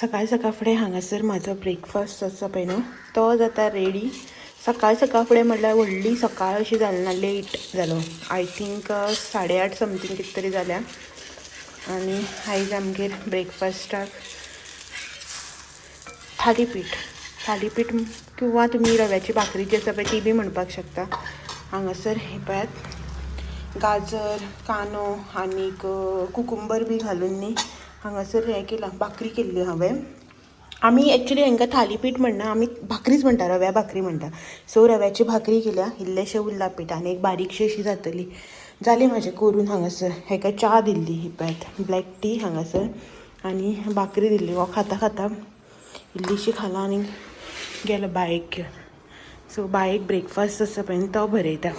सकाळ सकाळ फुडें हांगासर म्हाजो ब्रेकफास्ट आसा पळय न्हू तो जाता रेडी. सकाळ सकाळ फुडें म्हटल्यार व्हडली सकाळ अशी जाली ना, लेट जालो. I think 8:30 something कितें तरी जाल्या. आनी आयज आमगेर ब्रेकफास्टाक थालीपीठ. थालीपीठ किंवा तुमी रव्याची भाकरी जी आसा पळय ती बी म्हणपाक शकता. हांगासर हें पळयात, गाजर, कांदो आनीक कुकुंबर बी घालून न्ही हांगासर हें केलां, भाकरी केल्ली हांवें. आमी एक्चुली हांकां थालीपीठ म्हणना, आमी भाकरीच म्हणटा, रव्या भाकरी म्हणटा. सो रव्याची भाकरी केल्या, इल्लेशें उरलां पीठ आनी एक बारीकशी अशी जातली. जाली म्हाजें करून. हांगासर हेका च्या दिल्ली, ही पळयात ब्लॅक टी हांगासर, आनी भाकरी दिल्ली. हो खाता खाता इल्लीशी खाला आनी गेलो बायक घेवन. सो बायक ब्रेकफास्ट आसा पळय तो भरयता.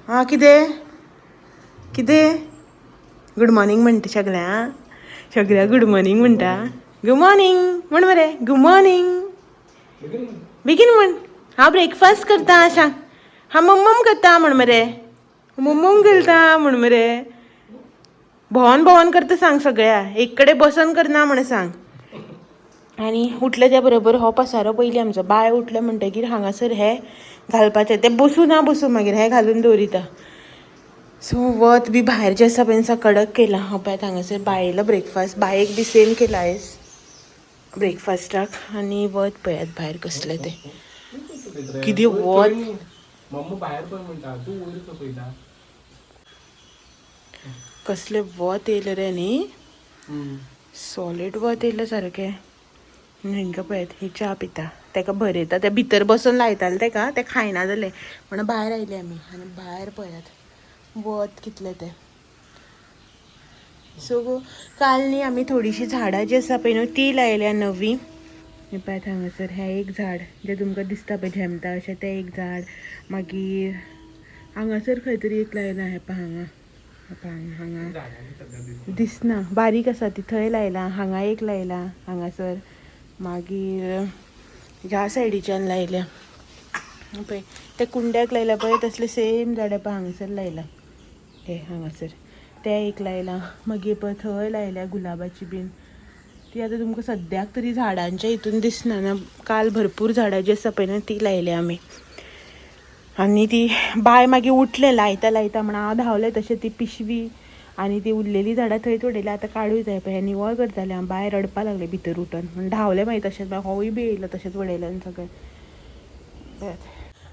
आं, कितें कितें गुड मॉर्निंग म्हणटा सगळ्या सगळ्या. गुड मॉर्निंग म्हणटा. गुड मॉर्निंग म्हण मरे, गुड मॉर्निंग बेगीन म्हण. हांव ब्रेकफास्ट करता सांग. हांव मम्मम करता म्हण मरे, मम्मम करता म्हण मरे. भोंवन भोंवन करता सांग सगळ्या, एक कडेन बसोन करना म्हण सांग. आनी उठले त्या बरोबर हो पसारो पयलीं आमचो. बाय उठलें म्हणटगीर हांगासर हे घालपाचें तें, बसूं ना बसूं मागीर हें घालून दवरिता. सो वत बी भायर जें आसा पळय कडक केलां. हांव पळयात हांगासर बायेलो ब्रेकफास्ट, बायेक बी सेम केला आयज ब्रेकफास्टाक. आनी वत पळयात भायर कसलें तें, कितें वत. मम्मा भायर पळय म्हणटा, तूं वयर कसो पळयता? कसलें वत येयलें रे न्ही, सॉलीड वत येयलें सारकें. हेंकां पळयात, ही च्या पिता, ताका भरयता. ते भितर बसून लायताले ताका, तें खायना जालें म्हणून भायर आयले आमी. आनी भायर पळयात वत कितलें तें. सो काल न्ही आमी थोडीशीं झाडां जी आसा पळय न्हू ती लायल्या नवी. हें पळयात हांगासर हें एक झाड जें तुमकां दिसता पळय झेमता अशें, तें एक झाड. मागीर हांगासर खंय तरी एक लायलां. हें पळय हांगा, हें पळय हांगा हांगा दिसना, बारीक आसा ती, थंय लायलां. हांगा एक लायलां हांगासर. मागीर ह्या सायडीच्यान लायल्या पळय, ते कुंड्याक लायल्या पळय तसले सेम झाडां पळय हांगासर लायलां. हे हांगासर ते एक लायलां. मागीर पळय थंय लायल्या गुलाबाची बीन. ती आतां तुमकां सद्याक तरी झाडांच्या हितून दिसना ना. काल भरपूर झाडां जी आसा पळय न्हू ती लायल्या आमी. आनी ती बाय मागीर उठलें लायता लायता म्हण हांव धांवलें, तशें ती पिशवी आनी ती उरलेली झाडां थंयच उडयल्या. आतां काडूं जाय पळय, हें निवळ करतालें हांव. बाय रडपा लागलें भितर उठून म्हण धांवलें मागीर तशेंच. मागीर होवूय बी येयलो, तशेंच उडयलें आनी सगळें.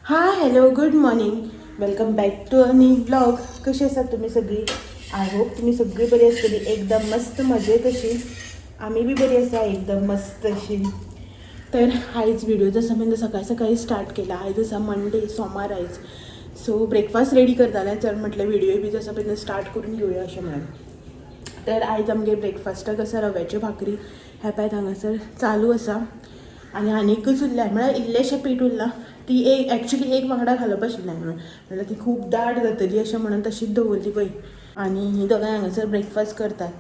हां, hello, good morning, welcome back to a new vlog. कशी आसात तुमी सगळीं? I hope तुमी सगळीं बरी आसतली, एकदम मस्त मजेत अशी. आमी बी बरी आसा, एकदम मस्त अशी. तर आयज व्हिडिओ जसो म्हणजे सकाळी सकाळी स्टार्ट केला. आयज आसा मंडे, सोमार आयज. सो ब्रेकफास्ट रेडी करतालें, चल म्हटलें व्हिडिओ बी जसो पळय स्टार्ट करून घेवया अशें म्हणून. तर आयज आमगेर ब्रेकफास्टाक आसा रव्याच्यो भाकरी. हें पळयात हांगासर चालू आसा. आनी आनीकच उरल्या, म्हळ्यार इल्लेशें पीठ उरलां. ती एक एक्चुली एक वांगडा घालप आशिल्लें म्हणून, म्हळ्यार ती खूब दाट जातली अशें म्हणून तशीच दवरली पळय. आनी ही दोगांय हांगासर ब्रेकफास्ट करतात.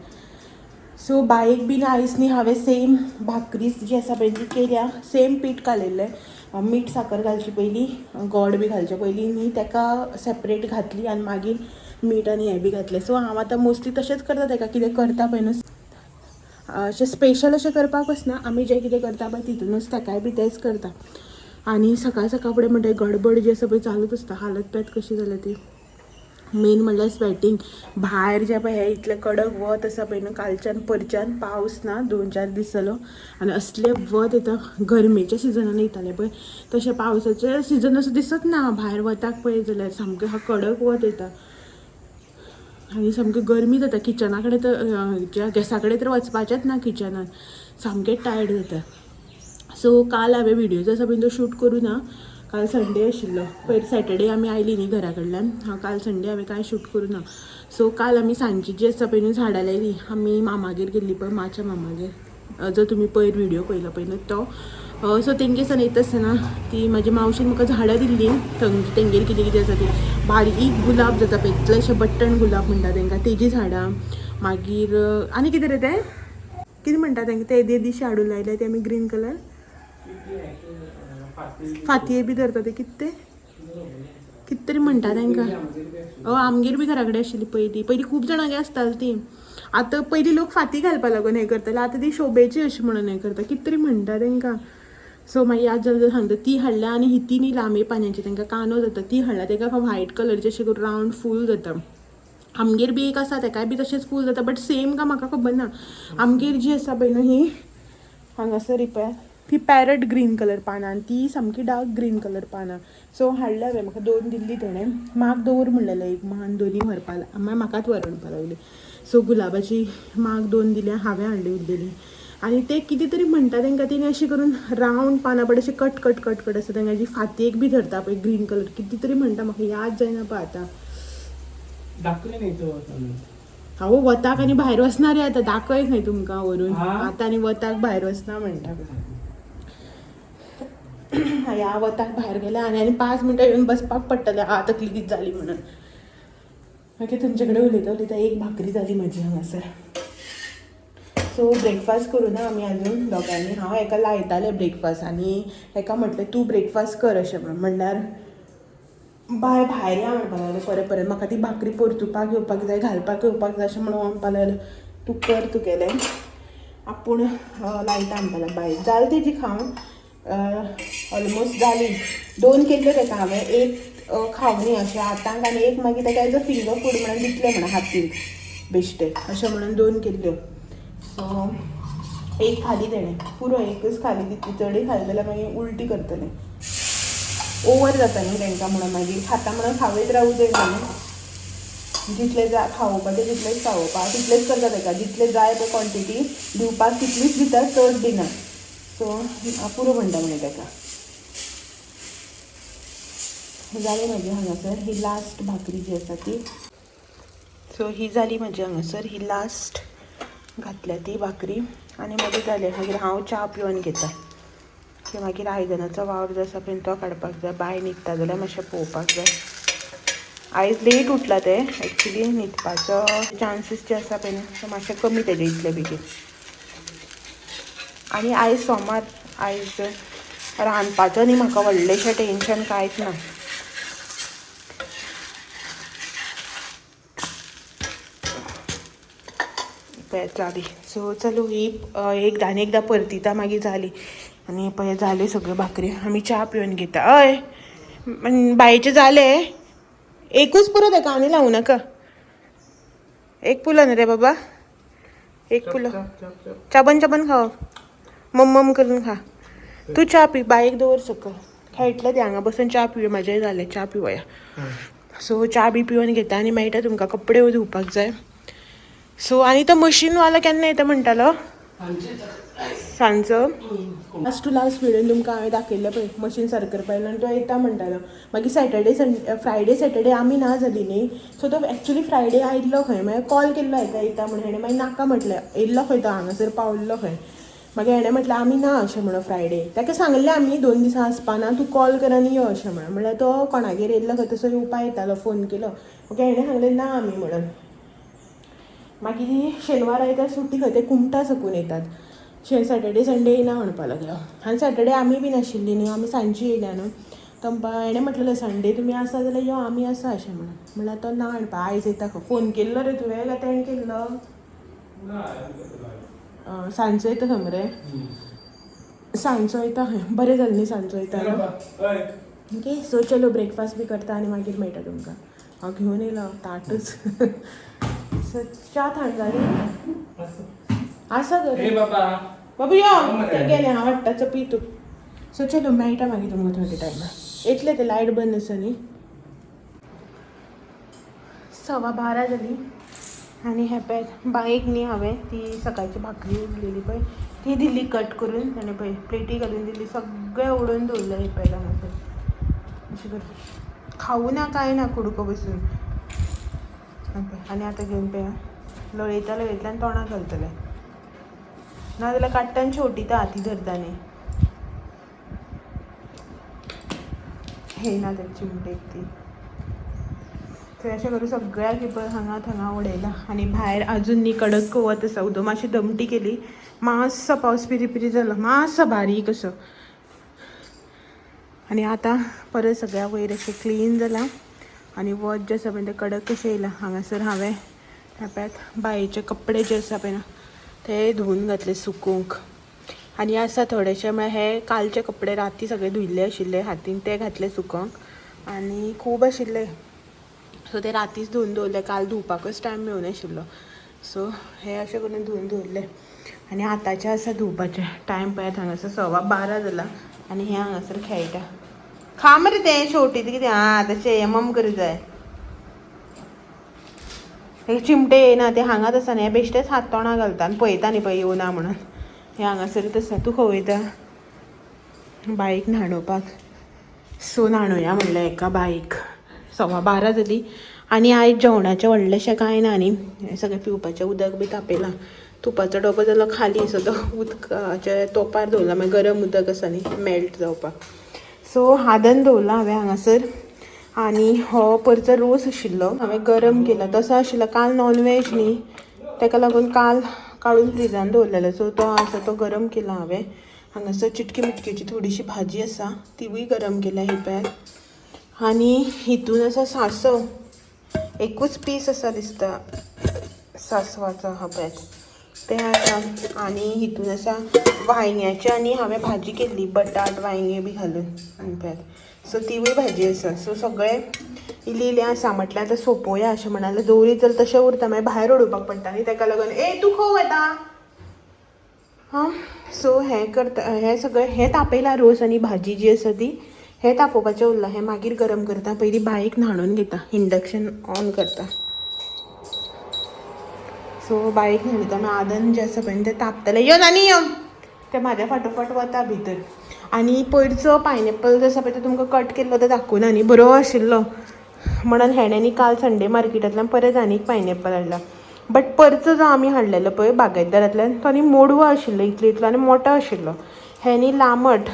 सो बायक बीन आयज न्ही हांवें सेम भाकरीच जी आसा पळय ती केल्या. सेम पीठ कालयल्लें, मीठ साकर घालची पयलीं, गोड बी घालचे पयलीं न्ही ताका सेपरेट घातली आनी मागीर मीठ आनी हें बी घातलें. सो हांव आतां मोस्टली तशेंच करता. ताका कितें करता पळय न्हू अशें स्पेशल अशें करपाक वचना. आमी जें कितें करता पळय तितूनच ताकाय बी तेंच करता. आनी सकाळ सकाळ फुडें म्हणटा गडबड जी आसा पळय चालूच आसता. हालत पळयात कशी जाल्या ती. मेन म्हणल्यार स्वेटींग. भायर जें पळय हें इतलें कडक वत आसा पळय न्हू, कालच्यान परच्यान पावस ना 2-4 दीस जालो आनी असलें वत येता. गरमेच्या सिजनान येतालें पळय तशें पावसाचें सिजन असो दिसत ना. भायर वताक पळयत जाल्यार सामकें कडक वत येता आनी सामकी गरमी जाता. किचना कडेन तर, ज्या गॅसा कडेन तर वचपाचेंच ना. किचनान सामकें टायर्ड जाता. सो काल हांवें व्हिडियो आसा पळय तो शूट करूं ना. काल संडे आशिल्लो, पयर सॅटर्डे आमी आयली न्ही घरा कडल्यान. हांव काल संडे हांवें कांय शूट करूं ना. सो काल आमी सांजची जी आसा पळय न्हू झाडां लायली. आमी मामागेर गेल्ली पळय, माच्या मामागेर, जो तुमी पयर व्हिडियो पळयलो पळय न्हू तो. सो तेंगे सान येता आसतना ती म्हाजी मावशेन म्हाका झाडां दिल्ली. तेंगेर कितें कितें आसा ती, बारीक गुलाब जाता पळय, इतलेशे बट्टण गुलाब म्हणटा तेंकां, तेजी झाडां. मागीर आनी कितें रे तें, कितें म्हणटा तेंकां, ते येदे दिशे हाडून लायले ते आमी, ग्रीन कलर फातये बी धरता ते, कितें ते, कितें तरी म्हणटा तेंकां. हय, आमगेर बी घरा कडेन आशिल्ली पयलीं पयलीं, खूब जाणांगेर आसताली ती. आतां पयलीं लोक फांती घालपा लागून हें करताले, आतां ती शोबेची अशी म्हणून हें करता, कितें तरी म्हणटा तांकां. सो मागीर याद जालें जाल्यार सांगता. ती हाडल्या. आनी ही ती लांबे पानांची तांकां कांदो जाता ती हाडल्या. ताका व्हायट कलरचे अशें करून रावंड फूल जाता. आमगेर बी एक आसा, तेकाय बी तशेंच फूल जाता, बट सेम का म्हाका खबर ना. आमगेर जी आसा पळय न्हू, ही हांगासर ही पळय, ती पॅरट ग्रीन कलर पानां आनी ती सामकी डार्क ग्रीन कलर पानां. सो हाडल्या हांवें, म्हाका दोन दिल्ली तेणें, माग दवर म्हणलेलें एक, मान दोनी व्हरपा मागीर म्हाकाच व्हर म्हणपा लागली. सो गुलाबाची माग दोन दिल्या हांवें, हाडली उरलेली. आनी ते कितें तरी म्हणटा तांकां, तेणी अशें करून रावंड पानां, बट अशें कट कट कट कट आसा. तांकां जी फांतयेक बी धरता पळय ग्रीन कलर, कितें तरी म्हणटा, म्हाका याद जायना पळय आतां. दाखय न्ही तो. हांव वताक आनी भायर वचना रे आतां, दाखय खंय तुमकां व्हरून. हा? आतां आनी वताक भायर वचना म्हणटा. ह्या वताक भायर गेल्या आनी आनी 5 मिनटां येवन बसपाक पडटलें. हा, तकली कितें जाली म्हणून. मागीर तुमचे कडेन उलयता उलयता एक भाकरी जाली म्हजी हांगासर. सो ब्रेकफास्ट करूं ना आमी अजून दोगांनी. हांव एका लायतालें ब्रेकफास्ट आनी एका म्हटलें तूं ब्रेकफास्ट कर अशें म्हणून. म्हणल्यार बाय भायर या म्हणपाक लागलें परत परत, म्हाका ती भाकरी परतुपाक येवपाक जाय, घालपाक येवपाक जाय अशें म्हणून म्हणपाक लागलें, तूं कर तुगेलें, आपूण लायता म्हणपाक लागलें. बाय जालें तेजी खावन ऑलमोस्ट जाली. दोन केल्ल्यो तेका हांवें, एक खावनी अशें हातांक आनी एक मागीर तेका एज अ फिंगर फूड म्हणून दितलें म्हणून हातीक बेश्टे अशें म्हणून दोन केल्ल्यो. सो एक खाली तेणें, पुरो, एकच खाली तितली. चडय खाली जाल्यार मागीर उलटी करतलें, ओवर जाता न्ही तांकां म्हणून. मागीर खाता म्हणून खावयत रावूं जाय न्ही. जितले जाय खावोवपाचें तितलेंच खावोवपाक, तितलेंच करता ताका. जितले जाय पळय क्वॉन्टिटी दिवपाक तितलीच दिता, चड दिना. सो पुरो म्हणटा मागीर ताका. जाली म्हजी हांगासर ही लास्ट भाकरी जी आसा ती. सो ही जाली म्हजी हांगासर ही लास्ट घातल्या ती भाकरी आनी मागीर जालें. मागीर हांव च्या पिवन घेता की मागीर आयदनाचो वावर जो आसा पळय तो काडपाक जाय. बाय न्हिदता जाल्यार मातशें पळोवपाक जाय. आयज लेट उठला ते, एक्चुली न्हिदपाचो चान्सीस जे आसा पळय न्हू ते मातशे कमी तेजे इतले बेगीन. आनी आयज सोमार, आयज रांदपाचो न्ही म्हाका व्हडलेशें टेंशन कांयच ना. पळय जाली. सो चलो, ही एकदां आनी एकदां परतिता, मागीर जाली. आनी पळय जाल्यो सगळ्यो भाकरी, आमी च्या पिवन घेता. हय बायेचें जालें, एकूच पुरो ताका, आनी लावूं नाका. एक पुलो न्ही रे बाबा, एक पुलो. चाबन चाबन खावप, मम मम करून खा. तूं च्या पी, बायक दवर सकयल. खेळटले ते हांगा बसून. च्या पिवया, म्हाजें जालें, च्या पिवया. सो च्या बी पिवन घेता आनी मेळटा तुमकां. कपडे धुवपाक जाय. सो आनी तो मशीनवाला केन्ना येता म्हणटालो? सांजचो. लास्ट टू लास्ट व्हिडियोन तुमकां हांवें दाखयल्लें पळय, मशीन सारकें करपा आनी तो येता म्हणटालो. मागीर सॅटर्डे संडे, फ्रायडे सॅटर्डे आमी ना जाली न्ही. सो तो एक्चुली फ्रायडे आयिल्लो खंय. मागीर कॉल केल्लो हेका येता म्हणून, हेणें मागीर नाका म्हटलें. येयल्लो खंय तो, हांगासर पावल्लो खंय. मागीर हेणें म्हटलें आमी ना अशें म्हणून फ्रायडे. ताका सांगलें आमी 2 दिसां आसपाना, तूं कॉल कर आनी यो अशें म्हणून. म्हणल्यार तो कोणागेर येयल्लो खंय, तसो येवपा येतालो, फोन केलो. मागीर हेणें सांगलें ना आमी म्हणून. मागीर शेनवार आयतार सुटी खंय, ते कुमटा सकून येतात. सॅटर्डे संडे येना म्हणपा लागलो. आनी सॅटर्डे आमी बी नाशिल्ली न्हू, आमी सांजची येयल्या न्हू. तो हेणें म्हटलेलें संडे तुमी आसा जाल्यार यो, आमी आसा अशें म्हणून. म्हणल्यार तो ना म्हणपा. आयज येता खंय. फोन केल्लो रे तुवें काय तेणें केल्लो? सांजचो येता खंय मरे, सांजचो येता खंय. बरें जालें न्ही सांजचो येता. ओके, सो चलो, ब्रेकफास्ट बी करता आनी मागीर मेळटा तुमकां. हांव घेवन येयलो ताटूच. सो च्या थंड जाली आसा तर. बाबा. बाबू यो, ते गेले, हांव हाडटा, पी तूं. सो चलो, मेळटा मागीर तुमकां थोडे टायमार. येतले ते, लायट बंद आसा न्ही. 12:15 जाली आनी हे पळय बायक न्ही हांवें ती सकाळची भाकरी उरलेली पळय ती दिली कट करून. आनी पळय प्लेटी घालून दिली, सगळें उडोवन दवरलें. हे पळय हांगासर अशें करता, खावूं ना कांय ना, कुडको बसून. आनी आतां घेवन पळय लळयता लळयता आनी तोंडाक घालतलें, नाजाल्यार काडटा आनी शेवटिता हाती धरता न्ही. हे ना त्या चिमटेक ती. थंय अशें करून सगळ्याक पळय हांगा थंगा उडयला. आनी भायर अजून न्ही कडक वत आसा. उदक मातशी दमटी केली, मातसो पावस पिरी पिरी जालो, मातसो बारीक असो. आनी आतां परत सगळ्या वयर अशें क्लीन जालां आनी वत जें आसा पळय तें कडक कशें येयलां. हांगासर हांवें ह्या पळयात बायेचे कपडे जे आसा पळय ना ते धुवून घातले सुकूंक. आनी आसा थोडेशे, म्हळ्यार हे कालचे कपडे राती सगळे धुयल्ले आशिल्ले हातीन, ते घातले सुकोंक. आनी खूब आशिल्ले, सो ते रातीच धुवन दवरले, काल धुवपाकच टायम मेळूं नाशिल्लो. सो हे अशें करून धुवन दवरले आनी आतांचे आसा धुवपाचे. टायम पळयात, हांगासर 12:15 जाला आनी हे हांगासर खेळटा. खा मरे तें शेवटी कितें आं तशें यमम करूं जाय. हे चिमटे येयना, ते हांगाच आसा न्ही. हे बेश्टेच हात तोंडा घालता आनी पळयता न्ही पळय येवना म्हणून. हे हांगासरूच आसा. तूं खंय वयता? बाईक न्हाणोवपाक. सो न्हाणोवया म्हणलें एका बाईक. 12:15 जाली आनी आयज जेवणाचें व्हडलेंशें कांय ना न्ही. हें सगळें पिवपाचें उदक बी तापयलां. तुपाचो डबो जालो खाली, सो तो उदकाच्या तोपार दवरला, मागीर गरम उदक आसा न्ही मेल्ट जावपाक. सो हादन दवरला हांवें हांगासर. आनी हो परचो रोस आशिल्लो, हांवें गरम केला तसो आशिल्लो. काल नॉनव्हेज न्ही, ताका लागून काल काडून फ्रिजान दवरलेलो. सो तो आसा तो गरम केला हांवें. हांगासर चिटकी मिटकेची थोडीशी भाजी आसा, तिवूय गरम केल्या, ही पळयात. आनी हितून आसा सांसव, एकूच पीस आसा दिसता सांसवाचो, हा पळयात तें आसा. आनी हितून आसा वांयग्याची आनी हांवें भाजी केल्ली, बटाट वांयगें बी घालून, आनी पळयात, सो तिवूय भाजी आसा. सो सगळें इल्लें इल्लें आसा, म्हटल्यार आतां सोंपोवया अशें म्हणालें. दवरीत जाल्यार तशें उरता, मागीर भायर उडोवपाक पडटा न्ही, ताका लागून. ए, तूं खंय वता? हां, सो हें करता, हें सगळें हें तापयलां. रोस आनी भाजी जी आसा ती हें तापोवपाचें उरलां. हें मागीर गरम करता, पयलीं बाईक न्हाणोवन घेता. इंडक्शन ऑन करता. सो बाईक न्हाणयता, मागीर आदन जें आसा पळय तें तापतलें. यो नानी यो. तें म्हाज्या फाटोफाट वता भितर. आनी पयरचो पायनएप्पल जो आसा पळय तो तुमकां कट केल्लो तो दाखोवना न्ही, बरो आशिल्लो म्हणून हेणें काल संडे मार्केटांतल्यान परत आनीक पायनएप्पल हाडला. बट परचो जो आमी हाडलेलो पळय बागायतदारांतल्यान, तो आनी मोडवो आशिल्लो इतलो इतलो आनी मोटो आशिल्लो. हें न्ही लांबट.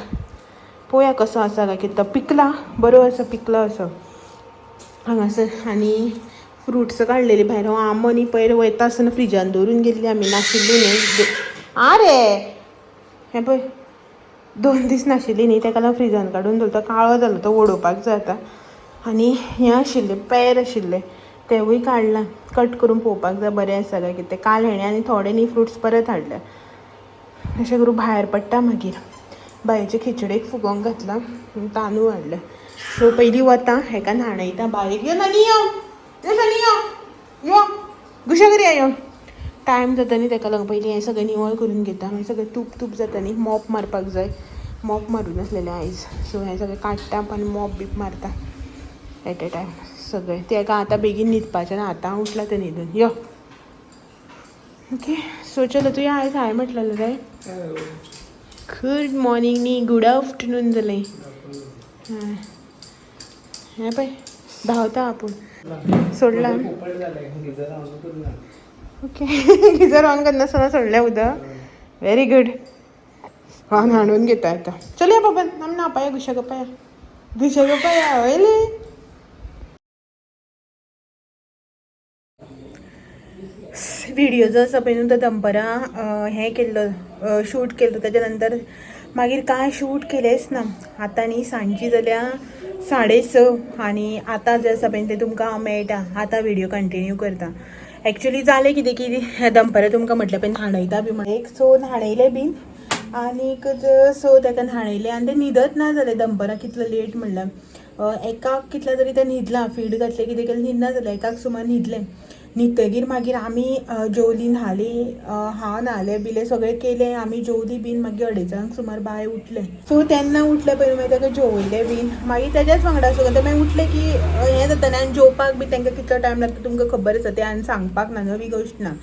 पळोवया कसो आसा काय कितें तो. पिकला, बरो आसा, पिकलो आसा हांगासर. आनी फ्रुट्स काडलेली भायर. हो आंबो न्ही पयर वयता आसतना फ्रिजान दवरून गेल्ली आमी, नाशिल्ली न्ही. आरे, हें पळय, 2 दीस नाशिल्ली न्ही, ताका लागून फ्रिजान काडून दवरता. काळो जालो तो, उडोवपाक जाय आतां. आनी हें आशिल्लें, पेर आशिल्लें, तेवूय काडलां, कट करून पळोवपाक जाय बरें आसा काय कितें. काल हेणें आनी थोडे न्ही फ्रुट्स परत हाडले. अशें करून भायर पडटा. मागीर बायेचे खिचडेक फुगोवंक घातला, तांदूळ हाडले. सो पयलीं वता, हेका न्हाणयता बायेक. यो नानी यो, यो नानी यो, यो घुशा करया यो. टायम जाता न्ही, ताका लागून पयलीं हें सगळें निवळ करून घेता. मागीर सगळें तूप तूप जाता न्ही, मॉप मारपाक जाय. मॉप मारूं नासलेलें आयज. सो हें सगळें काडटा आनी मॉप बीप मारता एट ए टायम सगळें. तेका आतां बेगीन न्हिदपाचें ना, आतां उठला तें न्हिदून. यो, ओके. सो चलो, तुवें आयज हाय म्हटलेलें रे. गुड मॉर्निंग न्ही, गुड आफ्टरनून जालें. हें पळय, धांवता आपूण सोडला. पोपट झालंय, गिझर ऑन करून. ओके, गिझर ऑन करनासतना सोडलें उदक. Very good. हांव न्हाणून घेता आतां. चलया बाबा, आमी न्हावपाया. घुशा गपाया, घुशा गपाया वयले. व्हिडिओ जो आसा पळय न्हू, तो दनपरां हें केल्लो, शूट केल्लो. ताच्या नंतर मागीर कांय शूट केलेंच ना. आतां न्ही सांजची जाल्या 6:30 आनी आतां जें आसा पळय तें तुमकां हांव मेळटा. आतां व्हिडिओ कंटिन्यू करता. एक्चुली जालें कितें की दनपरां तुमकां म्हटलें पळय न्हाणयता बी म्हण, एक सो न्हाणयलें बीन आनीक सो ताका न्हाणयलें आनी तें न्हिदत ना जालें. दनपरां कितलो लेट म्हणल्यार एकाक कितल्या तरी तें न्हिदलां. फीड घातलें, कितें केलें, न्हिदना जालें. एकाक सुमार न्हिदलें. न्हिदतगीर मागीर आमी जेवलीं, न्हालीं, हांव न्हालें बिलें सगळें केलें, आमी जेवलीं बीन. मागीर अडेजांक सुमार बाय उठलें. सो तेन्ना उठलें पळय, मागीर ताका जेवयलें बीन. मागीर तेज्याच वांगडा सगळें तें. मागीर उठलें की हें जाता न्ही. आनी जेवपाक बी तांकां कितलो टायम लागता तुमकां खबर आसा, तें आनी सांगपाक ना, नवी गोश्ट ना.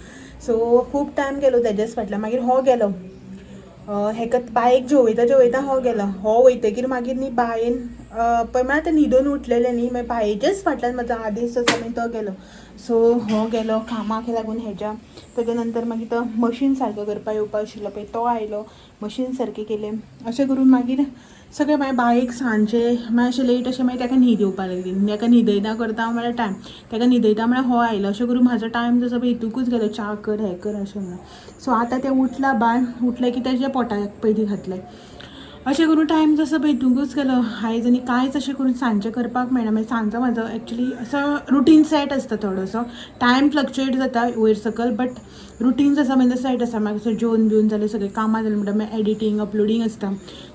सो खूब टायम गेलो तेज्याच फाटल्यान. मागीर हो गेलो, हेका बायेक जेवयता जेवयता हो गेलो. हो वयतगीर मागीर न्ही बायेन पळय म्हळ्यार तें न्हिदून उठलेलें न्ही, मागीर बायेच्याच फाटल्यान म्हाजो आदेश आसा मागीर तो गेलो. सो हो गेलो कामाक लागून हेज्या. तेज्या नंतर मागीर तो मशीन सारको करपाक येवपा आशिल्लो पळय, तो आयलो, मशीन सारकें केलें. अशें करून मागीर सगळें मागीर बायेक सांजे मागीर अशें लेट अशें मागीर ताका न्हीद येवपाक लागली. ताका न्हिदयता करता म्हळ्यार टायम, ताका न्हिदयता म्हळ्यार हो आयलो. अशें करून म्हाजो टायम जसो पळय हितूकूच गेलो, च्या कर, हें कर अशें म्हणून. सो आतां तें उठलां, बाय उठलें की तेज्या पोटाक पयलीं घातलें. अशें करून टायम जसो हितूंकच गेलो. आयज आनी कांयच अशें करून सांजचें करपाक मेळना. मागीर सांजचो म्हाजो एक्चुली असो रुटीन सेट आसता, थोडोसो टायम फ्लक्चुएट जाता वयर सकल, बट रुटीन आसा म्हणजे सेट आसा. मागीर असो जेवन बिवन जालें, सगळें कामां जालें म्हणटा मागीर एडिटींग अपलोडींग आसता.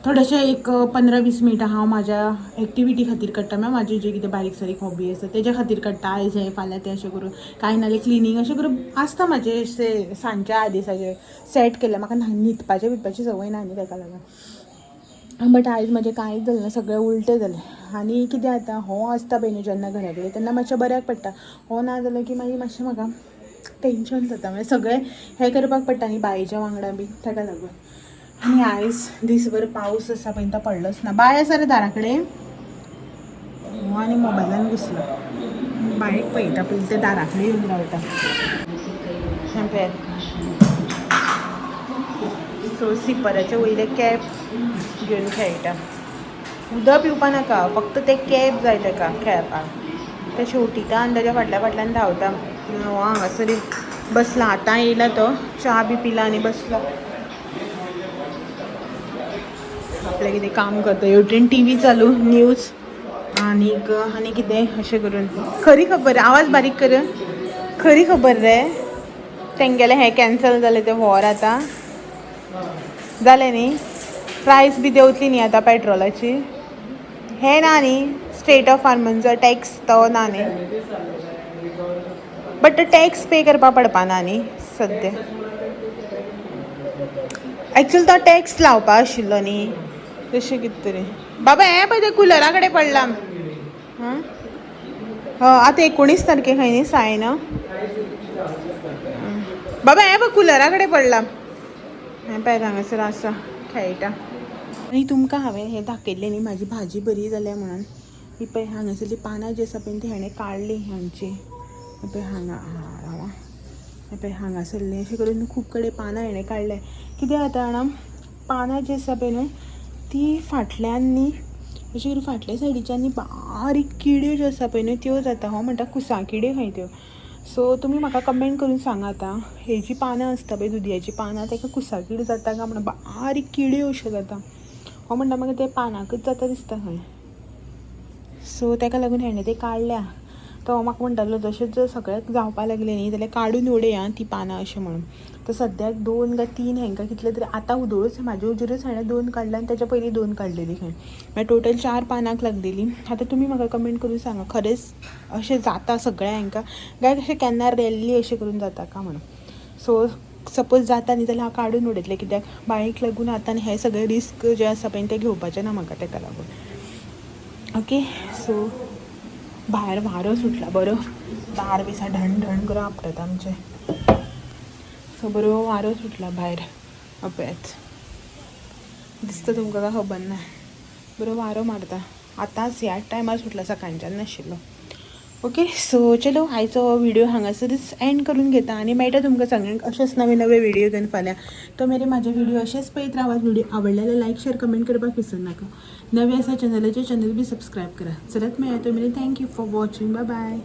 थोडेशें एक 15-20 मिनटां हांव म्हाज्या एक्टिविटी खातीर काडटा. मागीर म्हाजी जी कितें बारीक सारीक हॉबी आसा तेज्या खातीर काडटा. आयज हें फाल्यां तें अशें करून, कांय नाल्यार क्लिनींग अशें करून आसता म्हाजें. अशें सांजच्या आदेसाचें सेट केल्लें. म्हाका न्हिदपाचें बिदपाची संवय ना न्ही तेका लागून. बट आयज म्हजें कांयच जालें ना, सगळें उलटें जालें. आनी कितें जाता, हो आसता पळय न्हू जेन्ना घरा कडेन तेन्ना मातशें बऱ्याक पडटा. हो ना जाल्यार की मागीर मातशें म्हाका टेंशन जाता. मागीर सगळें हें करपाक पडटा न्ही बायेच्या वांगडा बी, ताका लागून. आनी आयज दीसभर पावस आसा पळय तो पडलोच ना. बाय आसा रे दारा कडेन. हो आनी मोबायलान घुसलो. बायक पळयता पयलीं ते दारा कडेन येवन रावता. हें पळयात, सो सिपराचे वयले कॅप घेवन खेळटा. उदक पिवपा नाका, फक्त ते कॅप जाय ताका खेळपाक. ते शेवटिता आनी ताच्या फाटल्या फाटल्यान धांवता. हो हांगासर बसला, आतां येयला तो, च्या बी पिला आनी बसला. आपलें कितें काम करता. हेवटेन टी व्ही चालू, न्यूज आनीक आनी कितें अशें करून. खरी खबर, आवाज बारीक कर. खरी खबर रे, तेंगेलें हें कॅन्सल जालें तें वॉर आतां जालें न्ही. प्रायस बी देंवतली न्ही आतां पेट्रोलाची. हें ना न्ही, स्ट्रेट ऑफ हार्मोजाचो टॅक्स तो ना न्ही, बट तो टॅक्स पे करपा पडपा ना न्ही सद्या. एक्चुअली तो टॅक्स लावपा आशिल्लो न्ही, तशें कितें तरी. बाबा, हें पळय तें कुलरा कडेन पडलां. हां हय, आतां 19 तारखेक खंय न्ही सायन. बाबा, हें पळय कुलरा कडेन पडलां. हें पळय हांगासर आसा, खेळटा. आनी तुमकां हांवें हें दाखयल्लें न्ही, म्हाजी भाजी बरी जाल्या म्हणून. ही पळय हांगासरलीं पानां जीं आसा पळय ती हेणें काडली हांगची. हें पळय हांगा, हां रावा, हें पळय हांगासरलीं अशें करून खूब कडेन पानां हेणें काडलें. कितें जाता जाणा, पानां जीं आसा पळय न्हू ती फाटल्यान न्ही अशें करून फाटल्या सायडीच्यान न्ही बारीक किड्यो ज्यो आसा पळय न्हू त्यो जाता. हो म्हणटा कुसां किड्यो खंय त्यो. सो तुमी म्हाका कमेंट करून सांगा, आतां हेजी पानां आसता पळय दुदयाचीं पानां, ताका कुसां कीड जाता काय म्हणून. बारीक किड्यो अश्यो जाता. हो म्हणटा म्हाका ते पानाकच जाता दिसता खंय. सो ताका लागून हेणें ते काडल्या. तो म्हाका म्हणटालो तशेंच जर सगळ्याक जावपा लागलें न्ही जाल्यार काडून उडय आं ती पानां अशें म्हणून. तर सद्याक 2 काय 3 हेंकां कितले तरी आतां उदोळच म्हाजे हुजीरच हाणें 2 काडले आनी तेच्या पयलीं 2 काडलेली खंय. मागीर टोटल 4 पानांक लागलेली. आतां तुमी म्हाका कमेंट करून सांगा, खरेंच अशें जाता सगळ्या हेंकां काय अशें केन्ना रेरली अशें करून जाता का म्हणून. सो सपोज जाता न्ही जाल्यार हांव काडून उडयतलें, कित्याक बांयक लागून आतां हें सगळें रिस्क जें आसा पळय तें घेवपाचें ना म्हाका, तेका लागून. ओके, सो भायर वारो सुटला बरो, दार बी ढण ढण करून आपटता आमचें. सो बरो वारो सुटला भायर. पळयात, दिसता तुमकां काय खबर ना, बरो वारो मारता. आतांच ह्या टायमार सुटला, सकाळच्यान नाशिल्लो. ओके, सो चलो आयचो हो व्हिडिओ हांगासरच एंड करून घेता आनी मेळटा तुमकां सगळ्यांक अशेंच नवे नवे व्हिडिओ घेवन फाल्यां. तो मेरेन म्हाजे व्हिडिओ अशेंच पळयत रावात. व्हिडिओ आवडले जाल्यार लायक, शेअर, कमेंट करपाक विसरनाका. नवे आसा चॅनलाचेर, चॅनल बी सबस्क्रायब करा. चलत मेळ्ळा तो मेरेन thank you for watching. Bye bye.